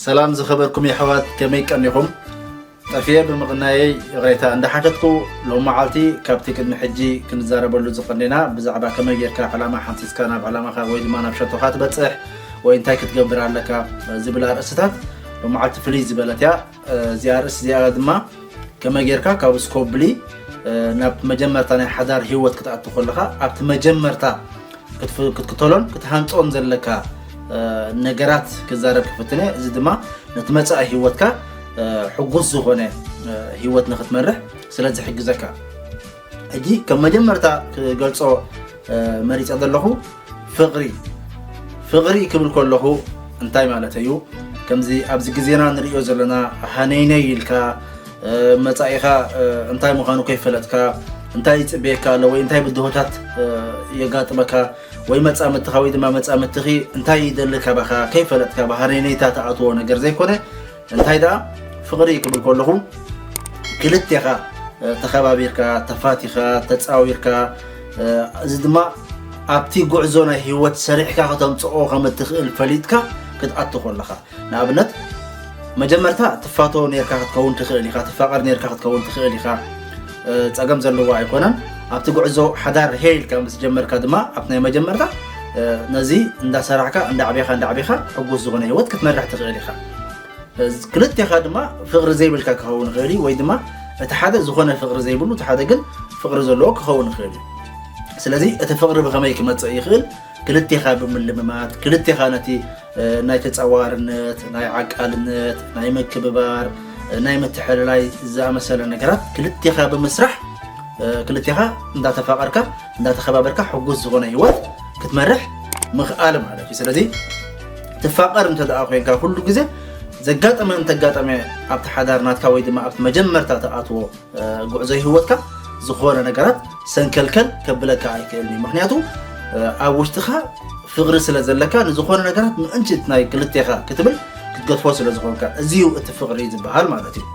ሰላም ዝኸበርኩም የሕዋት፣ ከመይ ቀኒኹም? ጠፍየ ብምቕናየይ ይቕሬታ እንዳሓተትኩ፣ ሎም መዓልቲ ካብቲ ቅድሚ ሕጂ ክንዛረበሉ ዝቐኔና ብዛዕባ ከመይ ጌርካ ዕላማ ሓንጺጽካ ናብ ዕላማኻ ወይ ድማ ናብ ሸቶኻ ትበጽሕ ወይ እንታይ ክትገብር ኣለካ ዝብል ኣርእስትታት ሎም መዓልቲ ፍልይ ዝበለት እያ። እዚኣ ኣርእስቲ እዚኣ ድማ ከመይ ጌርካ ካብ ስኮብሊ ናብ መጀመርታ ናይ ሓዳር ህይወት ክትኣቱ ከለኻ ኣብቲ መጀመርታ ክትፍ- ክትክተሎን ክትሃንጾን ዘለካ ነገራት ክዛረብ ክፍትን እየ። እዚ ድማ ነቲ መጻኢ ህይወትካ ሕጉስ ዝኾነ ህይወት ንክትመርሕ ስለ ዝሕግዘካ። ሕጂ ከም መጀመርታ ክገልጾ መሪጸ ዘለኹ ፍቕሪ። ፍቕሪ ክብል ከለኹ እንታይ ማለት እዩ? ከምዚ ኣብዚ ግዜና ንርእዮ ዘለና ሃነይነይ ኢልካ መጻኢኻ እንታይ ምዃኑ ከይፈለጥካ፣ እንታይ ይጽበየካ ኣሎ ወይ እንታይ ብድሆታት የጋጥመካ ወይ መጻምድትኻ ወይ ድማ መጻምድትኺ እንታይ ይደሊ ካባኻ ከይፈለጥካ ብሃነይነይታ ትኣትዎ ነገር ዘይኮነ፣ እንታይ ደኣ ፍቕሪ ክብል ከለኹ ክልቴኻ ተኸባቢርካ፣ ተፋቲኻ፣ ተጻዊርካ፣ እዚ ድማ ኣብቲ ጉዕዞ ናይ ህይወት ሰሪሕካ ከተምጽኦ ከም እትኽእል ፈሊጥካ ክትኣቱ ከለኻ። ንኣብነት መጀመርታ ትፋቶ ኔርካ ክትከውን ትኽእል ኢኻ፣ ትፋቐር ኔርካ ክትከውን ትኽእል ኢኻ። ጸገም ዘለዎ ኣይኮነን። ኣብቲ ጉዕዞ ሓዳር ሄ ኢልካ ምስ ጀመርካ ድማ ኣብቲ ናይ መጀመርታ ነዚ እንዳሰራሕካ እንዳዕቤኻ እንዳዕቤኻ ሕጉስ ዝኾነ ህይወት ክትመርሕ ትኽእል ኢኻ። ክልቴኻ ድማ ፍቕሪ ዘይብልካ ክኸውን ይኽእል እዩ፣ ወይ ድማ እቲ ሓደ ዝኾነ ፍቕሪ ዘይብሉ፣ እቲ ሓደ ግን ፍቕሪ ዘለዎ ክኸውን ይኽእል እዩ። ስለዚ እቲ ፍቕሪ ብኸመይ ክመጽእ ይኽእል? ክልቴኻ ብምልምማድ፣ ክልቴኻ ነቲ ናይ ተጻዋርነት፣ ናይ ዓቃልነት፣ ናይ ምክብባር፣ ናይ ምትሕልላይ ዝኣመሰለ ነገራት ክልቴኻ ብምስራሕ፣ ክልቴኻ እንዳተፋቐርካ እንዳተኸባበርካ ሕጉስ ዝኾነ ህይወት ክትመርሕ ምኽኣል ማለት እዩ። ስለዚ ትፋቐር እንተ ደኣ ኮይንካ ኩሉ ግዜ ዘጋጠመ እንተጋጠመ ኣብቲ ሓዳር ናትካ ወይ ድማ ኣብቲ መጀመርታ ትኣትዎ ጉዕዞ ህይወትካ ዝኾነ ነገራት ሰንከልከል ከብለካ ኣይክእልን እዩ። ምክንያቱ ኣብ ውሽጥኻ ፍቕሪ ስለ ዘለካ ንዝኾነ ነገራት ምእንቲ ናይ ክልቴኻ ክትብል ክትገድፎ ስለ ዝኾንካ፣ እዚ እዩ እቲ ፍቕሪ ዝበሃል ማለት እዩ።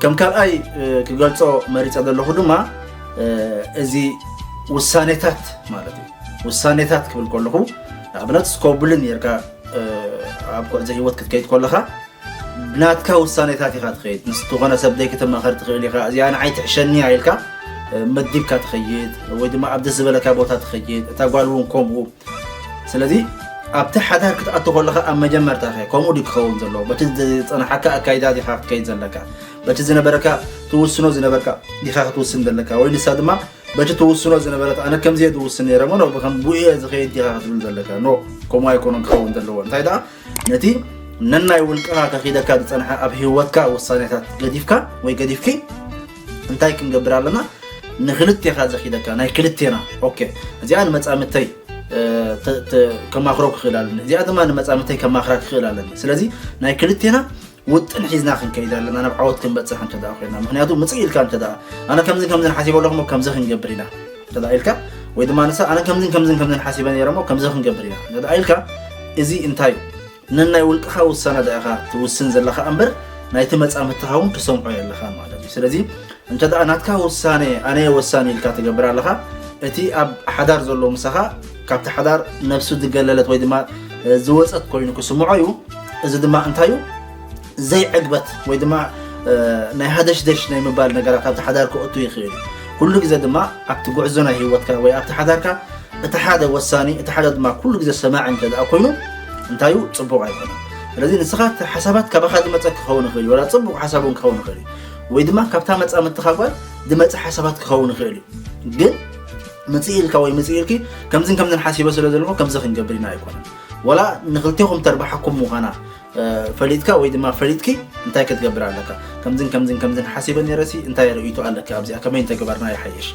ከም ካልኣይ ክገልጾ መሪጸ ዘለኹ ድማ እዚ ውሳኔታት ማለት እዩ። ውሳኔታት ክብል ከለኹ ንኣብነት ስኮብልን ኔርካ ኣብ ጉዕዞ ህይወት ክትከይድ ከለኻ ብናትካ ውሳኔታት ኢኻ ትኸይድ። ምስ ዝኾነ ሰብ ደይ ክትማኸር ትኽእል ኢኻ። እዚኣ ንዓይ ትሕሸኒ ኢልካ መዲብካ ትኸይድ ወይ ድማ ኣብ ደስ ዝበለካ ቦታ ትኸይድ። እታ ጓል እውን ከምኡ። ስለዚ ኣብቲ ሓዳር ክትኣቱ ከለኻ ኣብ መጀመርታ ከ ከምኡ ድዩ ክኸውን ዘለዎ? በቲ ዝጸናሓካ ኣካይዳ ዲኻ ክትከይድ ዘለካ? በቲ ዝነበረካ ትውስኖ ዝነበርካ ዲኻ ክትውስን ዘለካ? ወይ ንሳ ድማ በቲ ትውስኖ ዝነበረት ኣነ ከምዚ እየ ዝውስን ነይረ እሞ ኖ ብኸም ብኡ እየ ዝኸይድ ዲኻ ክትብል ዘለካ? ኖ፣ ከምኡ ኣይኮነን ክኸውን ዘለዎ። እንታይ ደኣ ነቲ ነናይ ውልቅኻ ከኺደካ ዝጸንሐ ኣብ ህይወትካ ውሳኔታት ገዲፍካ ወይ ገዲፍኪ እንታይ ክንገብር ኣለና? ንክልቴኻ ዘኺደካ ናይ ክልቴና። ኦኬ፣ እዚኣ ንመጻምተይ ከማኽሮ ክኽእል ኣለኒ፣ እዚኣ ድማ ንመጻምተይ ከማኽራ ክኽእል ኣለኒ። ስለዚ ናይ ክልቴና ውጥን ሒዝና ክንከይድ ኣለና ናብ ዓወት ክንበጽሕ እንተ ደኣ ኮይና። ምክንያቱ ምጽእ ኢልካ እንተ ደኣ ኣነ ከምዝን ከምዝን ሓሲበ ኣለኹ እሞ ከምዚ ክንገብር ኢና እንተ ደኣ ኢልካ፣ ወይ ድማ ንሳ ኣነ ከምዝን ከምዝን ከምዝን ሓሲበ ነይረ እሞ ከምዚ ክንገብር ኢና እንተ ደኣ ኢልካ፣ እዚ እንታይ እዩ? ነናይ ውልቅኻ ውሳነ ደኣ ኢኻ ትውስን ዘለኻ እምበር ናይቲ መጻምድትኻ እውን ትሰምዖ የለኻ ማለት እዩ። ስለዚ እንተ ደኣ ናትካ ውሳነ ኣነ እየ ወሳኒ ኢልካ ትገብር ኣለኻ፣ እቲ ኣብ ሓዳር ዘሎ ምሳኻ ካብቲ ሓዳር ነብሱ ዝገለለት ወይ ድማ ዝወጸት ኮይኑ ክስምዖ እዩ። እዚ ድማ እንታይ እዩ? ዘይዕግበት ወይ ድማ ናይ ሃደሽደሽ ናይ ምባል ነገራት ኣብቲ ሓዳር ክእቱ ይኽእል እዩ። ኩሉ ግዜ ድማ ኣብቲ ጉዕዞ ናይ ህይወትካ ወይ ኣብቲ ሓዳርካ እቲ ሓደ ወሳኒ፣ እቲ ሓደ ድማ ኩሉ ግዜ ሰማዒ እንተ ደኣ ኮይኑ እንታይ እዩ? ጽቡቕ ኣይኮነን። ስለዚ ንስኻ እቲ ሓሳባት ካባኻ ዝመጸ ክኸውን ይኽእል እዩ፣ ወላ ጽቡቕ ሓሳብ እውን ክኸውን ይኽእል እዩ፣ ወይ ድማ ካብታ መጻምድትኻ ጓል ዝመጸ ሓሳባት ክኸውን ይኽእል እዩ። ግን ምጽእ ኢልካ ወይ ምጽእ ኢልኪ ከምዝን ከምዝን ሓሲበ ስለ ዘለኹ ከምዚ ክንገብር ኢና ኣይኮነን። ወላ ንኽልቴኹም ተርባሓኩም ምዃና ፈሊጥካ ወይ ድማ ፈሊጥኪ እንታይ ክትገብር ኣለካ? ከምዝን ከምዝን ከምዝን ሓሲበ ነይረሲ እንታይ ርእይቶ ኣለካ ኣብዚኣ? ከመይ እንተገበርና ይሓይሽ?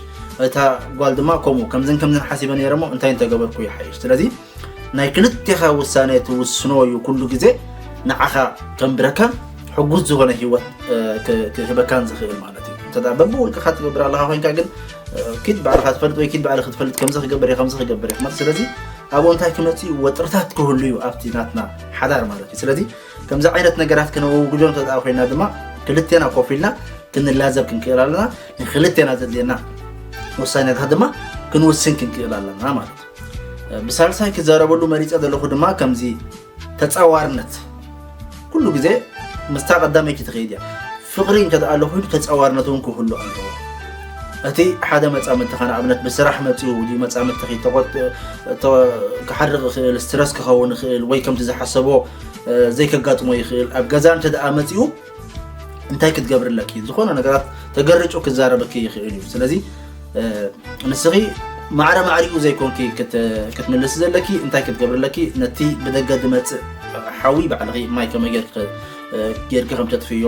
እታ ጓል ድማ ከምኡ ከምዝን ከምዝን ሓሲበ ነይረ እሞ እንታይ እንተገበርኩ ይሓይሽ? ስለዚ ናይ ክልቴኻ ውሳነ ትውስኖ እዩ ኩሉ ግዜ ንዓኻ ከንብረካን ሕጉስ ዝኾነ ህይወት ክህበካን ዝኽእል ማለት እዩ። እንተ ደኣ በብውልቅኻ ትገብር ኣለኻ ኮይንካ ግን ኪድ ባዕልኻ ትፈልጥ ወይ ኪድ ባዕልኺ ትፈልጥ ከምዚ ክገብር እየ ከምዚ ክገብር እየ ማለት። ስለዚ ኣብኡ እንታይ ክመጽእ እዩ? ወጥርታት ክህሉ እዩ ኣብቲ ናትና ሓዳር ማለት እዩ። ስለዚ ከምዚ ዓይነት ነገራት ክነወግዶ እንተ ደኣ ኮይና ድማ ክልቴና ኮፍ ኢልና ክንላዘብ ክንክእል ኣለና። ንክልቴና ዘድልየና ውሳኔታት ድማ ክንውስን ክንክእል ኣለና ማለት እዩ። ብሳልሳይ ክዛረበሉ መሪጸ ዘለኹ ድማ ከምዚ ተጻዋርነት ኩሉ ግዜ ምስታ ቀዳመይቲ ትኸይድ እያ። ፍቕሪ እንተ ደኣ ኣሎ ኮይኑ ተጻዋርነት እውን ክህሉ ኣለዎ። እቲ ሓደ መጻምድትኻ ንኣብነት ብስራሕ መጺኡ ድዩ መጻምድትኺ ተቖጥ-፣ ተ-፣ ክሓርቕ ይኽእል፣ ስትረስ ክኸውን ይኽእል ወይ ከምቲ ዝሓሰቦ ዘይከጋጥሞ ይኽእል። ኣብ ገዛ እንተ ደኣ መጺኡ እንታይ ክትገብሪ ኣለኪ? ዝኾነ ነገራት ተገርጩ ክዛረበኪ ይኽእል እዩ። ስለዚ ንስኺ ማዕረ ማዕሪኡ ዘይኮንኪ ክትምልሲ ዘለኪ እንታይ ክትገብሪ ኣለኪ? ነቲ ብደገ ዝመጽእ ሓዊ ባዕልኺ ማይ ከመይ ጌርኪ ከም ተጥፍዮ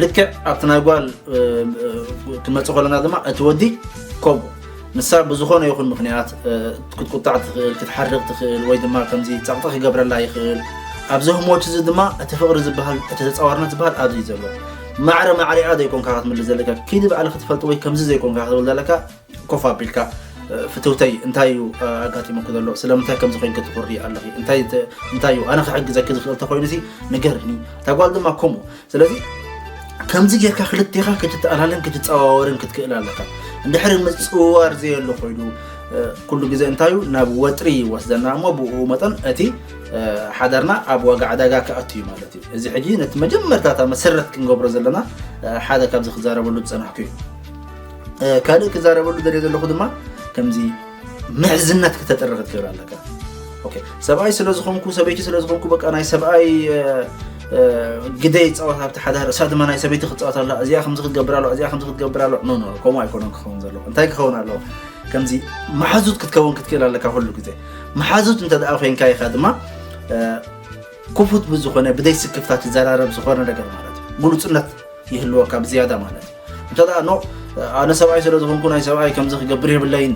ልክዕ ኣብቲ ናይ ጓል ክንመጽእ ከለና ድማ እቲ ወዲ ከምኡ ንሳ ብዝኾነ ይኹን ምኽንያት ክትቁጣዕ ትኽእል ክትሓርቕ ትኽእል ወይ ድማ ከምዚ ጸቕጢ ክገብረላ ይኽእል። ኣብዚ ህሞት እዚ ድማ እቲ ፍቕሪ ዝበሃል እቲ ተጻዋርነት ዝበሃል ኣብዚ እዩ ዘሎ። ማዕረ ማዕሪኣ ዘይኮንካ ክትምልስ ዘለካ ኪዲ ባዕልኺ ትፈልጢ ወይ ከምዚ ዘይኮንካ ክትብል ዘለካ ኮፍ ኣቢልካ ፍትውተይ እንታይ እዩ ኣጋጢሙኪ ዘሎ? ስለምንታይ ከምዚ ኮይንኪ ትኹሪ ኣለኺ? እንታይ እዩ ኣነ ክሕግዘኪ ዝኽእል ተኮይኑሲ ንገርኒ። እታ ጓል ድማ ከምኡ። ስለዚ ከምዚ ጌርካ ክልቴኻ ክትተኣላለን ክትጸዋወርን ክትክእል ኣለካ። እንድሕሪ ምጽውዋር ዘየሎ ኮይኑ ኩሉ ግዜ እንታይ እዩ ናብ ወጥሪ ይወስደና እሞ ብኡ መጠን እቲ ሓዳርና ኣብ ዋጋ ዕዳጋ ክኣቱ እዩ ማለት እዩ። እዚ ሕጂ ነቲ መጀመርታ እታ መሰረት ክንገብሮ ዘለና ሓደ ካብዚ ክዛረበሉ ዝጸናሕኩ እዩ። ካልእ ክዛረበሉ ደልየ ዘለኹ ድማ ከምዚ ምሕዝነት ክተጥሪ ክትክእል ኣለካ። ኦኬ፣ ሰብኣይ ስለ ዝኾንኩ ሰበይቲ ስለ ዝኾንኩ በቃ ናይ ሰብኣይ ግደ ይፃወት ኣብቲ ሓዳር፣ እሳ ድማ ናይ ሰበይቲ ክትፃወት ኣላ፣ እዚኣ ከምዚ ክትገብር ኣለዋ፣ እዚኣ ከምዚ ክትገብር ኣለዋ። ኖ ኖ፣ ከምኡ ኣይኮነን ክኸውን ዘለዎ። እንታይ ክኸውን ኣለዎ? ከምዚ መሓዙት ክትከውን ክትክእል ኣለካ ኩሉ ግዜ። መሓዙት እንተ ደኣ ኮይንካ ኢኻ ድማ ክፉት ብዝኾነ ብደይ ስክፍታ ትዘራረብ ዝኾነ ነገር ማለት እዩ። ግሉጽነት ይህልወካ ብዝያዳ ማለት እዩ። እንተ ደኣ ኖ ኣነ ሰብኣይ ስለ ዝኾንኩ ናይ ሰብኣይ ከምዚ ክገብር የብለይን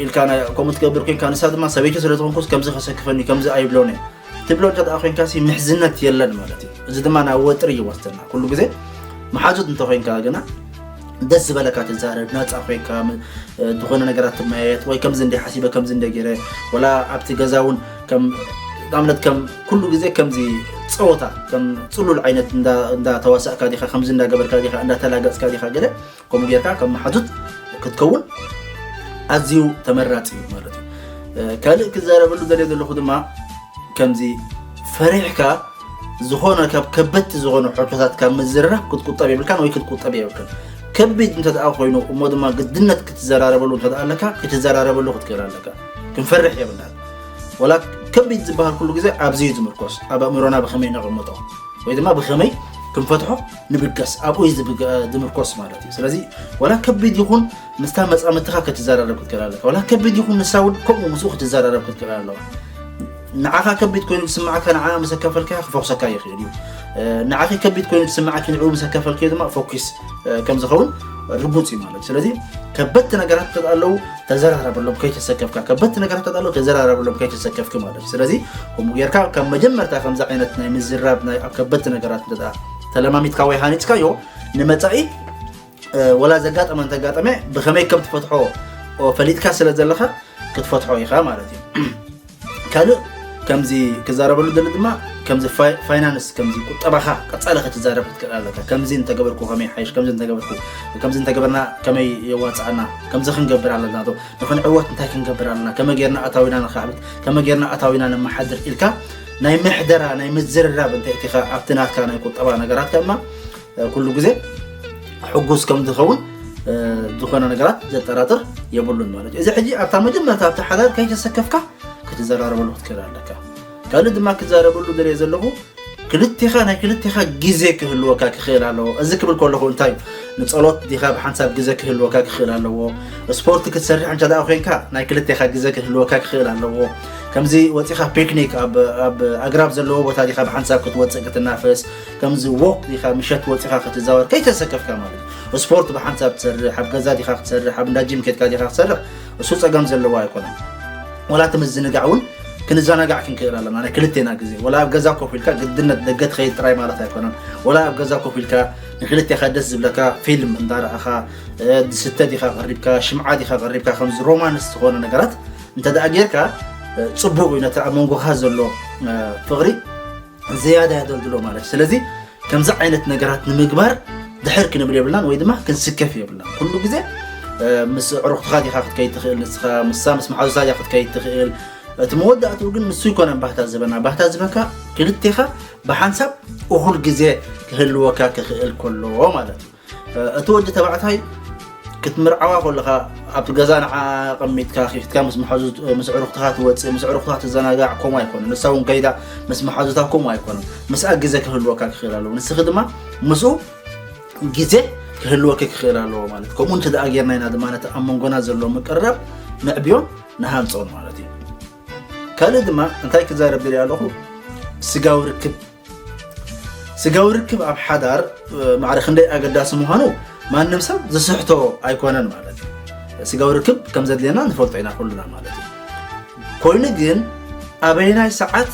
ኢልካ ከምኡ ትገብር ኮይንካ ንሳ ድማ ሰበይቲ ስለ ዝኾንኩስ ከምዚ ከሰክፈኒ ከምዚ ኣይብሎን እየ ትብሎ እንተ ደኣ ኮይንካ ሲ ምሕዝነት የለን ማለት እዩ። እዚ ድማ ናብ ወጥሪ ይወስደና ኩሉ ግዜ መሓዙት እንተኮይንካ ግና ደስ ዝበለካ ትዛረብ ናፃ ኮይንካ ዝኾነ ነገራት ትመያየጥ ወይ ከምዚ እንደ ሓሲበ ከምዚ እንደ ገይረ ወላ ኣብቲ ገዛ እውን ከም ንኣብነት ከም ኩሉ ግዜ ከምዚ ፀወታ ከም ፅሉል ዓይነት እንዳተዋሳእካ ዲካ ከምዚ እንዳገበርካ ዲካ እንዳተላገፅካ ዲካ ገለ ከምኡ ጌርካ ከም መሓዙት ክትከውን ኣዝዩ ተመራፂ እዩ ማለት እዩ። ካልእ ክዛረበሉ ዘለ ዘለኹ ድማ ከምዚ ፈሪሕካ ዝኾነ ካብ ከበድቲ ዝኾነ ሕቶታት ካብ ምዝርራብ ክትቁጠብ የብልካን ወይ ክትቁጠብ የብልክን። ከቢድ እንተ ደኣ ኮይኑ እሞ ድማ ግድነት ክትዘራረበሉ እንተ ደኣ ኣለካ ክትዘራረበሉ ክትክእል ኣለካ። ክንፈርሕ የብልናን። ወላ ከቢድ ዝበሃል ኩሉ ግዜ ኣብዚ እዩ ዝምርኮስ፣ ኣብ ኣእምሮና ብኸመይ ነቐምጦ ወይ ድማ ብኸመይ ክንፈትሖ ንብገስ ኣብኡ እዩ ዝምርኮስ ማለት እዩ። ስለዚ ወላ ከቢድ ይኹን ምስታ መጻምድትኻ ክትዘራረብ ክትክእል ኣለካ። ወላ ከቢድ ይኹን ንሳ እውን ከምኡ ምስኡ ክትዘራረብ ክትክእል ኣለዋ። ንዓኻ ከቢድ ኮይኑ ዝስምዓካ ንዓ ምስ ኣካፈልካዮ ክፈውሰካ ይኽእል እዩ። ንዓኺ ከቢድ ኮይኑ ዝስምዓኪ ንዕኡ ምስ ኣካፈልካዮ ድማ ፈኩስ ከም ዝኸውን ርጉፅ እዩ ማለት እዩ። ስለዚ ከበድቲ ነገራት እንተ ኣለዉ ተዘራረበሎም ከይተሰከፍካ። ከበድቲ ነገራት እንተ ኣለዉ ተዘራረበሎም ከይተሰከፍኪ ማለት እዩ። ስለዚ ከምኡ ጌርካ ካብ መጀመርታ ከምዚ ዓይነት ናይ ምዝራብ ናይ ኣብ ከበድቲ ነገራት እንተ ተለማሚድካ ወይ ሃኒፅካዮ ንመፃኢ ወላ ዘጋጠመ እንተጋጠመ ብኸመይ ከም ትፈትሖ ፈሊጥካ ስለ ዘለኻ ክትፈትሖ ኢኻ ማለት እዩ። ካልእ ከምዚ ክዛረበሉ ደሊ ድማ ከምዚ ፋይናንስ ከምዚ ቁጠባኻ ቀጻሊ ክትዛረብ ክትክእል ኣለካ። ከምዚ እንተገበርኩ ከመይ ሓይሽ፣ ከምዚ እንተገበርኩ ከምዚ እንተገበርና ከመይ የዋጽኣና፣ ከምዚ ክንገብር ኣለና ዶ፣ ንኽንዕወት እንታይ ክንገብር ኣለና፣ ከመይ ጌርና ኣታዊና ንኻዕብት፣ ከመይ ጌርና ኣታዊና ነመሓድር ኢልካ ናይ ምሕደራ ናይ ምዝርራብ እንተ እቲኻ ኣብቲ ናትካ ናይ ቁጠባ ነገራት ከማ ኩሉ ግዜ ሕጉስ ከም ዝኸውን ዝኾነ ነገራት ዘጠራጥር የብሉን ማለት እዩ። እዚ ሕጂ ኣብታ መጀመርታ ኣብቲ ሓዳር ከይተሰከፍካ ክትዘራረበሉ ክትክእል ኣለካ። ካልእ ድማ ክዛረበሉ ደልየ ዘለኹ ክልቴኻ ናይ ክልቴኻ ግዜ ክህልወካ ክኽእል ኣለዎ። እዚ ክብል ከለኹ እንታይ እዩ? ንጸሎት ዲኻ ብሓንሳብ ግዜ ክህልወካ ክኽእል ኣለዎ። ስፖርት ክትሰርሕ እንተ ደኣ ኮይንካ ናይ ክልቴኻ ግዜ ክህልወካ ክኽእል ኣለዎ። ከምዚ ወጺኻ ፒክኒክ ኣብ ኣግራብ ዘለዎ ቦታ ዲኻ ብሓንሳብ ክትወጽእ ክትናፈስ ከምዚ ዎክ ዲኻ ምሸት ወፂኻ ክትዛወር ከይተሰከፍካ ማለት እዩ። ስፖርት ብሓንሳብ ትሰርሕ ኣብ ገዛ ዲኻ ክትሰርሕ ኣብ እንዳ ጂም ኬድካ ዲኻ ክትሰርሕ እሱ ፀገም ዘለዎ ኣይኮነን። ወላ እቲ ምዝንጋዕ እውን ክንዘናጋዕ ክንክእል ኣለና ናይ ክልቴና ግዜ ወላ ኣብ ገዛ ኮፍ ኢልካ ግድነት ደገ ትኸይድ ጥራይ ማለት ኣይኮነን። ወላ ኣብ ገዛ ኮፍ ኢልካ ንክልቴኻ ደስ ዝብለካ ፊልም እንዳረኣኻ ዝስተ ዲኻ ቀሪብካ ሽምዓ ዲኻ ቀሪብካ ከምዚ ሮማንስ ዝኾነ ነገራት እንተ ደኣ ጌርካ ፅቡቅ እዩ ነቲ ኣብ መንጎኻ ዘሎ ፍቕሪ ዝያዳ የደልድሎ ማለት እዩ። ስለዚ ከምዚ ዓይነት ነገራት ንምግባር ድሕር ክንብል የብልናን ወይ ድማ ክንስከፍ የብልናን። ኩሉ ግዜ ምስ ኣዕሩኽትኻ ዲኻ ክትከይድ ትኽእል ንስኻ፣ ምሳ ምስ መሓዙታ ዲኻ ክትከይድ ትኽእል፣ እቲ መወዳእትኡ ግን ንሱ ይኮነን ባህታ ዝበና። ባህታ ዝበካ ክልቴኻ ብሓንሳብ እኹል ግዜ ክህልወካ ክኽእል ከሎ ማለት እዩ። እቲ ወዲ ተባዕታይ ክትምርዓዋ ከለኻ ኣብቲ ገዛ ንዓ ኣቐሚጥካ ኪፍትካ ምስ መሓዙት ምስ ዕሩኽትኻ ትወፅእ ምስ ዕሩኽትኻ ትዘናጋዕ ከምኡ ኣይኮነን። ንሳ እውን ከይዳ ምስ መሓዙታ ከምኡ ኣይኮነን። ምስኣ ግዜ ክህልወካ ክኽእል ኣለዎ። ንስኺ ድማ ምስኡ ግዜ ክህልወኪ ክኽእል ኣለዎ ማለት። ከምኡ እንተ ደኣ ጌርና ኢና ድማ ነቲ ኣብ መንጎና ዘሎ ምቅርራብ ነዕብዮን ንሃንጾን ማለት እዩ። ካልእ ድማ እንታይ ክዛረብ ደልየ ኣለኹ፣ ስጋዊ ርክብ። ስጋዊ ርክብ ኣብ ሓዳር ማዕረ ክንደይ ኣገዳሲ ምዃኑ ማንም ሰብ ዝስሕቶ ኣይኮነን ማለት እዩ። ስጋዊ ርክብ ከም ዘድልየና ንፈልጦ ኢና ኩልና ማለት እዩ። ኮይኑ ግን ኣበየናይ ሰዓት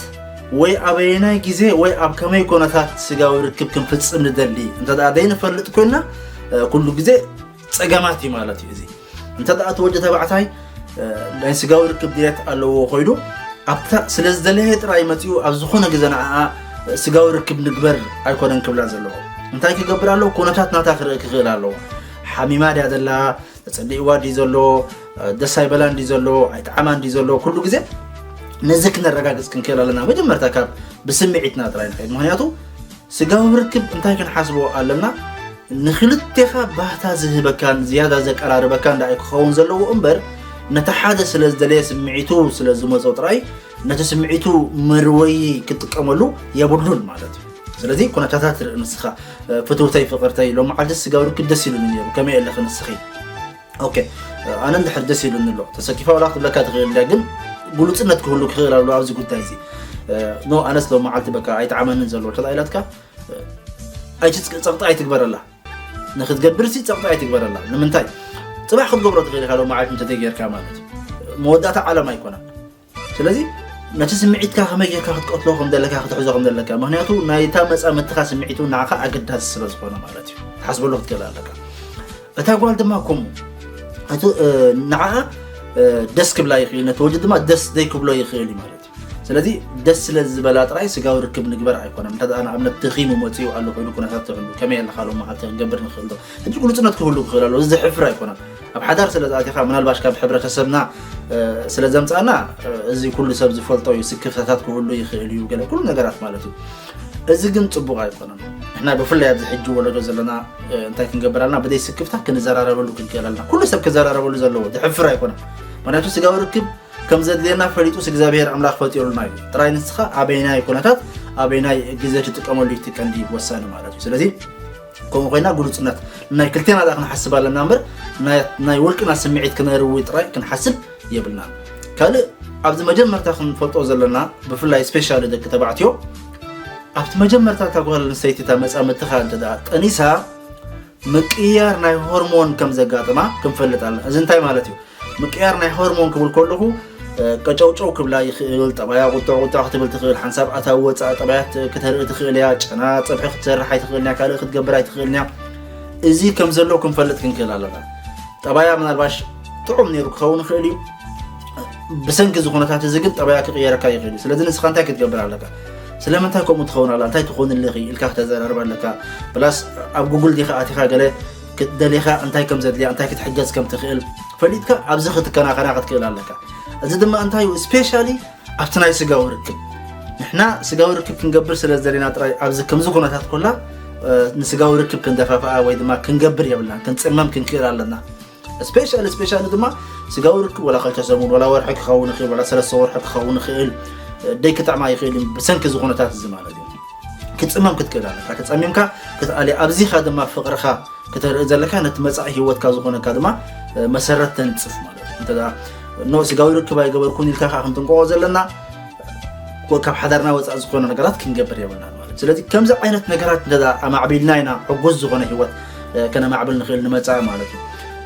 ወይ ኣበየናይ ግዜ ወይ ኣብ ከመይ ኮነታት ስጋዊ ርክብ ክንፍጽም ንደሊ እንተ ደኣ ዘይንፈልጥ ኮይና ኩሉ ግዜ ጸገማት እዩ ማለት እዩ። እዚ እንተ ደኣ እቲ ወዲ ተባዕታይ ናይ ስጋዊ ርክብ ድሌት ኣለዎ ኮይኑ ኣብታ ስለ ዝደለየ ጥራይ መጺኡ ኣብ ዝኾነ ግዜ ንዓኣ ስጋዊ ርክብ ንግበር ኣይኮነን ክብላ ዘለዎ። እንታይ ክገብር ኣለዎ? ኩነታት ናታ ክርኢ ክኽእል ኣለዎ። ሓሚማ ድያ ዘላ፣ ተጸሊእዋ ድዩ ዘሎ፣ ደስ ኣይበላን ድዩ ዘሎ፣ ኣይጠዓማን ድዩ ዘሎ፣ ኩሉ ግዜ ነዚ ክነረጋግጽ ክንክእል ኣለና። መጀመርታ ካብ ብስምዒትና ጥራይ ንኸይድ። ምኽንያቱ ስጋዊ ርክብ እንታይ ክንሓስቦ ኣለና? ንክልቴኻ ባህታ ዝህበካን ዝያዳ ዘቀራርበካን ደኣ ክኸውን ዘለዎ እምበር ነቲ ሓደ ስለ ዝደለየ ስምዒቱ ስለ ዝመጾ ጥራይ ነቲ ስምዒቱ መርወዪ ክጥቀመሉ የብሉን ማለት እዩ። ስለዚ ኩነታታት ርኢ ንስኻ፣ ፍትውተይ ፍቕርተይ፣ ሎም መዓልቲ ስጋዊ ርክብ ደስ ኢሉኒ ነይሩ፣ ከመይ ኣለኺ ንስኺ? ኦኬ፣ ኣነ እንድሕር ደስ ኢሉኒ ኣሎ፣ ተሰኪፋ ዋላ ክትብለካ ትኽእል እንድያ፣ ግን ግሉጽነት ክህሉ ክኽእል ኣሎ ኣብዚ ጉዳይ እዚ። ኖ፣ ኣነስ ሎም መዓልቲ በቃ ኣይጠዓመንን ዘሎ እንተ ኢላትካ፣ ኣይትጽ-፣ ጸቕጢ ኣይትግበረላ። ንኽትገብርሲ ጸቕጢ ኣይትግበረላ። ንምንታይ? ጽባሕ ክትገብሮ ትኽእል ኢኻ፣ ሎም መዓልቲ እንተዘይጌርካ ማለት እዩ። መወዳእታ ዓለም ኣይኮነን። ስለዚ ነቲ ስምዒትካ ከመይ ጌርካ ክትቀትሎ ከም ዘለካ፣ ክትሕዞ ከም ዘለካ፣ ምኽንያቱ ናይታ መጻምድትኻ ስምዒት እውን ንዓኻ ኣገዳሲ ስለ ዝኾነ ማለት እዩ። ክትሓስበሉ ክትክእል ኣለካ። እታ ጓል ድማ ከምኡ፣ እቲ፣ እ፣ ንዓኣ፣ እ፣ ደስ ክብላ ይኽእል፣ ነቲ ወዲ ድማ ደስ ዘይክብሎ ይኽእል እዩ ማለት እዩ። ስለዚ ደስ ስለ ዝበላ ጥራይ ስጋዊ ርክብ ንግበር ኣይኮነን። እንተ ደኣ ንኣብነት ደኺሙ መጺኡ ኣሎ ኮይኑ ኩነታት ትህሉ፣ ከመይ ኣለኻ ሎም መዓልቲ ክንገብር ንኽእል ዶ? ሕጂ ግሉጽነት ክህሉ ክኽእል ኣለዎ። እዚ ዘሕፍር ኣይኮነን። ኣብ ሓዳር ስለ ዝኣቲኻ፣ ምናልባሽ ካብ ሕብረተሰብና፣ እ፣ ስለ ዘምጻና፣ እ፣ እዚ ኩሉ ሰብ ዝፈልጦ እዩ። ስክፍታታት ክህሉ ይኽእል እዩ፣ ገለ ኩሉ ነገራት ማለት እዩ። እዚ ግን ጽቡቕ ኣይኮነን። ንሕና ብፍላይ ኣብዚ ሕጂ ወለዶ ዘለና፣ እ፣ እንታይ ክንገብር ኣለና? ብዘይ ስክፍታ ክንዘራረበሉ ክንክእል ኣለና። ኩሉ ሰብ ክዘራረበሉ ዘለዎ፣ ዘሕፍር ኣይኮነን። ምኽንያቱ ስጋዊ ርክብ ከም ዘድልየና ፈሊጡስ እግዚኣብሔር ኣምላኽ ፈጢሩልና እዩ። ጥራይ ንስኻ ኣበየናይ ኩነታት፣ ኣበየናይ ግዜ ትጥቀመሉ እዩ እቲ ቀንዲ ወሳኒ ማለት እዩ። ስለዚ ከምኡ ኮይና ግሉጽነት ናይ ክልቴና ደኣ ክንሓስብ ኣለና እምበር ናይ፣ ናይ ውልቅና ስምዒት ክነርዊ ጥራይ ክንሓስብ የብልናን። ካልእ ኣብዚ መጀመርታ ክንፈልጦ ዘለና ብፍላይ ስፔሻሊ ደቂ ተባዕትዮ ኣብቲ መጀመርታ እታ ጓል ኣንስተይቲ እታ መጻምድትኻ እንተ ደኣ ጠኒሳ ምቅይያር ናይ ሆርሞን ከም ዘጋጥማ ክንፈልጥ ኣለና። እዚ እንታይ ማለት እዩ? ምቅያር ናይ ሆርሞን ክብል ከለኹ፣ እ፣ ቀጨውጨው ክብላ ይኽእል፣ ጠባያ ቁጥዕ ቁጥዕ ክትብል ትኽእል፣ ሓንሳብ ኣታዊ ወጻኢ ጠባያት ክተርኢ ትኽእል እያ፣ ጨና ጸብሒ ክትሰርሕ ኣይትኽእልን እያ፣ ካልእ ክትገብር ኣይትኽእልን እያ። እዚ ከም ዘሎ ክንፈልጥ ክንክእል ኣለና። ጠባያ ምናልባሽ ጥዑም ነይሩ ክኸውን ይኽእል እዩ። ብሰንኪ እዚ ኩነታት እዚ ግን ጠባያ ክቕየረካ ይኽእል እዩ። ስለዚ ንስኻ እንታይ ክትገብር ኣለካ? ስለምንታይ ከምኡ ትኸውን ኣላ? እንታይ ትኾንልኺ? ኢልካ ክተዘራርብ ኣለካ። ፕላስ ኣብ ጉግል ዲኻ ኣቲኻ ገለ ክትደሊኻ እንታይ ከም ዘድልያ፣ እንታይ ክትሕገዝ ከም ትኽእል ፈሊጥካ ኣብዚ ክትከናኸና ክትክእል ኣለካ። እዚ ድማ እንታይ እዩ? ስፔሻሊ ኣብቲ ናይ ስጋዊ ርክብ። ንሕና ስጋዊ ርክብ ክንገብር ስለ ዝደለና ጥራይ ኣብዚ ከምዚ ኩነታት ኮላ፣ እ፣ ንስጋዊ ርክብ ክንደፋፍኣ ወይ ድማ ክንገብር የብልናን። ክንጽመም ክንክእል ኣለና። ስፔሻሊ፣ ስፔሻሊ ድማ ስጋዊ ርክብ ወላ ክልተ ሰሙን፣ ወላ ወርሒ ክኸውን ይኽእል፣ ወላ ሰለስተ ወርሒ ክኸውን ይኽእል፣ ደይ ክጥዕማ ይኽእል እዩ፣ ብሰንኪ እዚ ኩነታት እዚ ማለት እዩ። ክትጽመም ክትክእል ኣለካ። ተጸሚምካ ክትኣሊ፣ ኣብዚኻ ድማ ፍቕርኻ ክተርኢ ዘለካ፣ ነቲ መጻኢ ህይወትካ ዝኾነካ ድማ፣ እ፣ መሰረት ተንጽፍ ማለት እዩ። እንተ ደኣ፣ ኖ፣ ስጋዊ ርክብ ኣይገበርኩን ኢልካ ከኣ ክንጥንቀቖ ዘለና፣ ኮ-፣ ካብ ሓዳርና ወጻኢ ዝኾነ ነገራት ክንገብር የብልናን ማለት እዩ። ስለዚ ከምዚ ዓይነት ነገራት እንተ ደኣ ኣማዕቢልና ኢና ሕጉስ ዝኾነ ህይወት፣ እ፣ ከነማዕብል ንኽእል ንመጻኢ ማለት እዩ።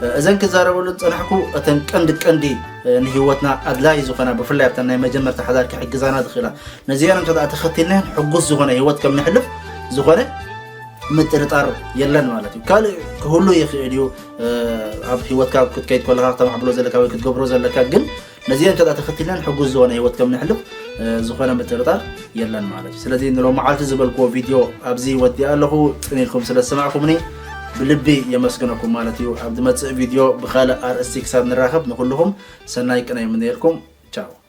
እ፣ እዘን ክዛረበሉ ዝጸናሕኩ እተን ቀንዲ ቀንዲ፣ እ፣ ንህይወትና ኣድላዪ ዝኾና ብፍላይ ኣብተን ናይ መጀመርታ ሓዳር ክሕግዛና ዝኽእላ ነዚኣን እንተ ደኣ ተኸቲልናየን ሕጉስ ዝኾነ ህይወት ከም ነሕልፍ ዝኾነ ምጥርጣር የለን ማለት እዩ። ካልእ ክህሉ ይኽእል እዩ፣ እ፣ ኣብ ህይወትካ ክትከይድ ከለኻ ክተማዕብሎ ዘለካ ወይ ክትገብሮ ዘለካ፣ ግን ነዚአን እንተ ተኸቲልናን ሕጉስ ዝኾነ ህይወት ከም ነሕልፍ፣ እ፣ ዝኾነ ምጥርጣር የለን ማለት እዩ። ስለዚ ንሎም መዓልቲ ዝበልክዎ ቪድዮ ኣብዚ ወዲኣ ኣለኹ። ጽን ኢልኩም ስለ ዝሰማዕኩምኒ ብልቢ የመስግነኩም ማለት እዩ። ኣብ ዝመጽእ ቪድዮ ብኻልእ ኣርእስቲ ክሳብ ንራኸብ ንኹልኹም ሰናይ ቅነ ይምነየልኩም። ቻው።